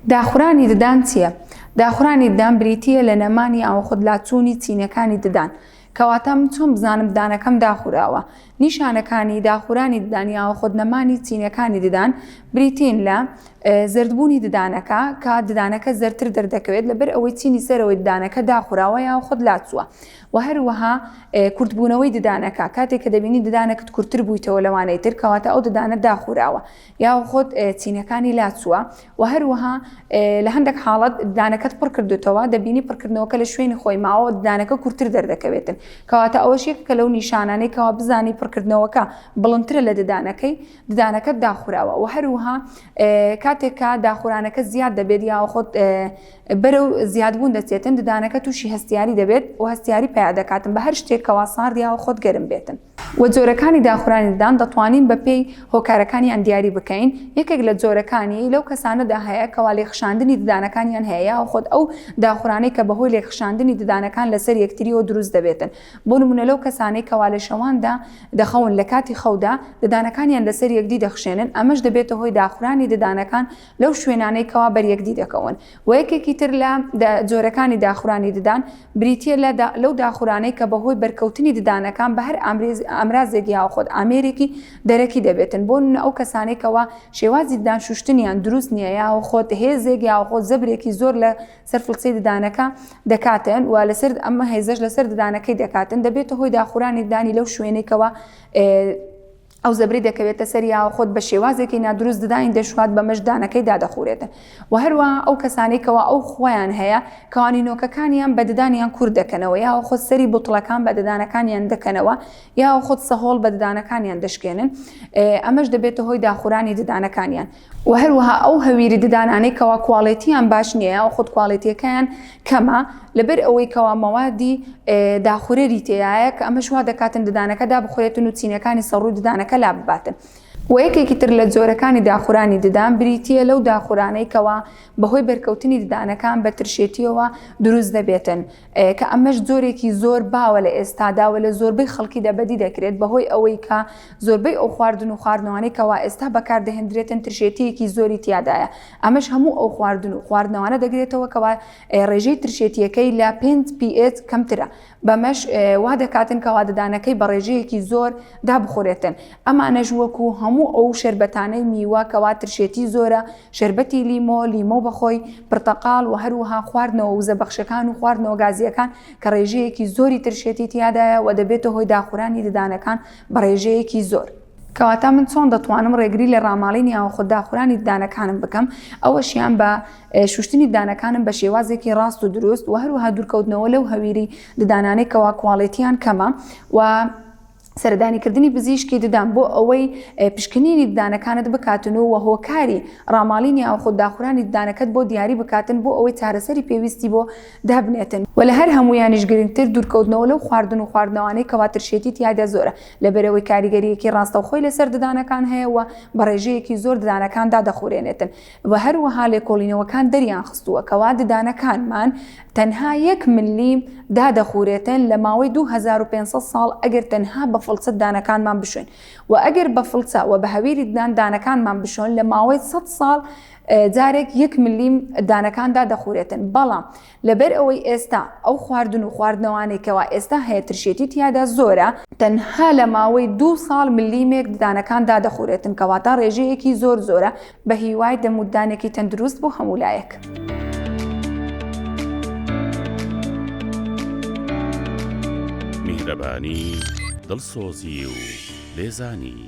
داخورانی ددان چییە؟ داخورانی ددان بریتییە لە نەمانی یاوەخود لاچوونی چینەکانی ددان. کەواتە من چۆن بزانم ددانەکەم داخوراوە؟ نیشانەکانی داخورانی ددان یاوەخود نەمانی چینەکانی ددان بریتین لە، زەردبوونی ددانەکە، کە ددانەکە زەردتر دەردەکەوێت لەبەر ئەوەی چینی سەرەوەی ددانەکە داخوراوە یاوەخود لاچووە. وە هەروەها کورتبوونەوەی ددانەکە، کاتێک کە دەبینی ددانەکت کورتتر بوویتەوە لەوانەی تر کەواتە ئەو ددانە داخوراوە. یاخود چینەکانی لاچووە و هەروەها لە هەندێک حاڵەت ددانەکەت پڕ کردوتەوە دەبینی پڕکردنەوەکە لە شوێنی خۆی ماوە ددانەکە کورتتر دەردەکەوێتن کەواتە ئەوەش یەکێکە لەو نیشانانەی کەوا بزانی پڕکردنەوەکە بڵندترە لە ددانەکەی ددانەکەت داخوراوە و هەروەها کاتێک کە داخورانەکە زیاد دەبێت یاخود بەرەو زیادبوون دەچێتن ددانەکە تووشی هەستیاری دەبێت و هەستیاری پیا دەکاتن بە هەر شتێک کەوا سارد یاخود گەرم بێتن. وە جۆرەکانی داخورانی ددان دەتوانین بە پێی هۆکارەکانیان دیاری بکەین، یەکێک لە جۆرەکانی لەو کەسانەدا هەیە کەوا لێکخشاندنی ددانەکانیان هەیە یاخود ئەو داخورانەی کە بەهۆی لێکخشاندنی ددانەکان لەسەر یەکتریەوە دروست دەبێتن بۆ نمونە لەو کەسانەی کەوا لە شەواندا دەخەون لە کاتی خەودا ددانەکانیان لەسەر یەکدی دەخشێنن ئەمەش دەبێتە هۆی داخورانی ددانەکان لەو شوێنانەی کەوا بەر یەکدی دەکەون وە یەکێکی تر لە جۆرەکانی داخورانی ددان بریتییە لە لەو داخورانەی کە بەهۆی بەرکەوتنی ددانەکان بە هەر ئامرازێک یاخود ئامێرێکی دەرەکی دەبێتن بۆ نمونە ئەو کەسانەی کەوا شێوازی ددان شوشتنیان دروست نییە یاخود هێزێک یاخود زەبرێکی زۆر لە سەر فڵچەی ددانەکە دەکاتن و لەسەر ئەمە هێزەش لەسەر ددانەکەی دەکاتن دەبێتە هۆی داخورانی ددانی لەو شوێنەی کەوا ئەو زەبرەی دەکەوێتە سەر یاخود بە شێوازێکی نادروست ددانی دەشوات بەمەش دانەکەی دادەخورێتن و هەروەها ئەو کەسانەی کەوا ئەو خویان هەیە کەوانی نۆکەکانیان بە ددانیان کورت دەکەنەوە یاخود سەری بوتڵەکان بە ددانەکانیان دەکەنەوە یاخود سەهۆڵ بە ددانەکانیان دەشکێنن ئەمەش دەبێتە هۆی داخورانی ددانەکانیان. وە هەروەها ئەو هەویری ددانانەی کەوا کواڵێتیان باش نییە یاخود کواڵێتیەکەیان کەمە لەبەر ئەوەی کەوا مەوادی داخورەری تێیایە کە ئەمەش وا دەکاتن ددانەکە دابخورێتن و چینەکانی سەر ڕووی ددانەکە لابباتن. وە یەکێکی تر لە جۆرەکانی داخورانی ددان بریتییە لەو داخورانەی کەوا بەهۆی بەرکەوتنی ددانەکان بە ترشێتییەوە دروست دەبێتن. کە ئەمەش جۆرێکی زۆر باوە لە ئێستادا و لە زۆربەی خەڵکیدا بەدی دەکرێت بەهۆی ئەوەی کە زۆربەی ئەو خواردن و خواردنەوانەی کەوا ئێستا بەکاردەهێندرێتن ترشێتییەکی زۆری تیادایە ئەمەش هەموو ئەو خواردن و خواردنەوانە دەگرێتەوە کەوا ڕێژەی ترشێتییەکەی لە 5 pH کەمترە بەمەش وا دەکاتن کەوا ددانەکەی بە ڕێژەیەکی زۆر دابخورێتن ئەمانەش وەکو هەموو ئەو شەربەتانەی میوە کەوا ترشێتی زۆرە شەربەتی لیمۆ، لیمۆ بەخۆی، پرتەقاڵ و هەروەها خواردنەوە وزەبەخشەکان و خواردنەوە گازییەکان کە ڕێژەیەکی زۆری ترشێتی تیادایە و دەبێتە هۆی داخورانی ددانەکان بە ڕێژەیەکی زۆر. کەواتە من چۆن دەتوانم ڕێگری لە ڕاماڵین یاخود داخورانی ددانەکانم بکەم؟ ئەوەشیان بە شوشتنی ددانەکانم بە شێوازێکی ڕاست و دروست و هەروەها دوورکەوتنەوە لەو هەویری ددانانەی کەوا کواڵێتیان کەمە و سەردانیکردنی پزیشکی ددان بۆ ئەوەی پشکنینی ددانەکانت بکاتن و هۆکاری ڕاماڵین یاخود داخورانی ددانەکەت بۆ دیاری بکاتن بۆ ئەوەی چارەسەری پێویستی بۆ دابنێتن و لە هەر هەموویانیش گرنگتر دوورکەوتنەوە لەو خواردن و خواردنەوانەی کەوا ترشێتی تیایدا زۆرە لەبەرئەوەی کاریگەرییەکی ڕاستەوخۆی لەسەر ددانەکان هەیە و بە ڕێژەیەکی زۆر ددانەکان دادەخورێنێتن و هەروەها لێکۆڵینەوەکان دەریانخستووە کەوا ددانەکانمان تەنها یەک ملیم دادەخورێتن لە ماوەی 2500 ساڵ ئەگەر تەنها بە فڵچە ددانەکانمان بشۆین و ئەگەر بە فڵچە و بە هەویری ددان دانەکانمان بشۆن لە ماوەی 100 ساڵ جارێک یەک ملیم دانەکان دادەخورێتن بەڵام لەبەر ئەوەی ئێستا ئەو خواردن و خواردنەوانەی کەوا ئێستا هەیە ترشێتی تیادا زۆرە، تەنها لە ماوەی دوو ساڵ ملیمێک ددانەکان دادەخورێتن کەواتە ڕێژەیەکی زۆر زۆرە، بە هیوای دەم و ددانێکی تەندروست بۆ هەموو لایەک. میهرەبانی، دڵسۆزی و لێزانی.